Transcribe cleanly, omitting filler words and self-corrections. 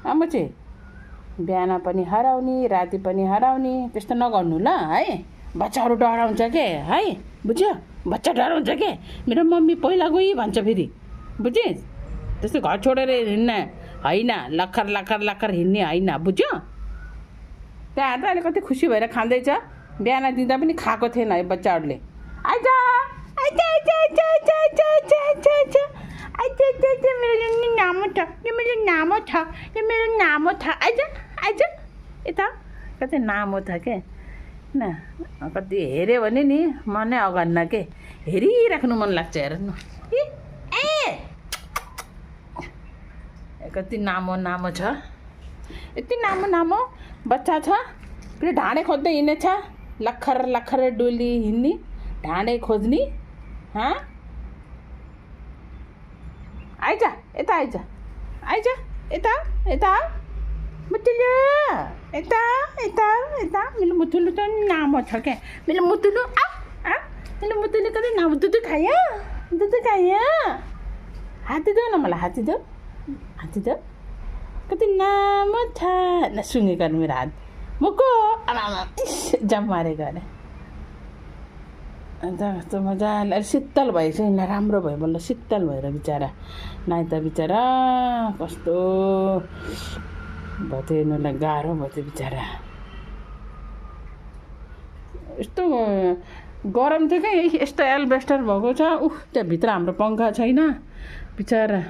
आमाचे बिहान पनि हराउने राति पनि हराउने त्यस्तो नगर्नु ल है। बच्चाहरू डराउँछ के है, बुझ्यो? बच्चा डराउँछ के, मेरो मम्मी पहिला गई भन्छ फेरि, बुझिस्? त्यस्तो घर छोडेर हिँड्ने होइन, लखर लखर लखर हिँड्ने होइन, बुझ्यो? त्यहाँ त अहिले कति खुसी भएर खाँदैछ। बिहान दिँदा पनि खाएको थिएन है बच्चाहरूले। आइज आइज आइज आइज आइज आइज आइज आइज आइज आइज आइज मेरो नामो छ, यो मेरो नामो छ, यो मेरो नामो छ। आइज आइज यता कति नामो छ के न, कति हेऱ्यो भने नि मनै अगन्न के, हेरिराख्नु मन लाग्छ हेर्नु। ए कति नामो नामो छ, यति नामो नामो बच्चा छ। फेरि ढाँडे खोज्दै हिँड्नेछ, लखर लखर डोली हिँड्ने, ढाँडे खोज्ने। आइज यता आइज आइज यता यता मुतुलु, यता यता यता मेरो मुतुलु त नामो छ क्या, मेरो मुतुलु। मेरो मुतुलु कति नामो, दुध खायो, दुध खायो। हाती दो न मलाई, हाती दो, हाती दो कति नामो छ। नसुँगेको मेरो हात मुको आमा जम मारेको अरे। अन्त कस्तो मजाले शीतल भएछ, यिनीलाई राम्रो भयो बल्ल शीतल भएर बिचरा नाइ त बिचरा कस्तो भयो, यिनीहरूलाई गाह्रो भयो त्यो बिचरा। यस्तो गरम थियो क्या, यस्तो एल्बेस्टर भएको छ। त्यहाँभित्र हाम्रो पङ्खा छैन बिचरा।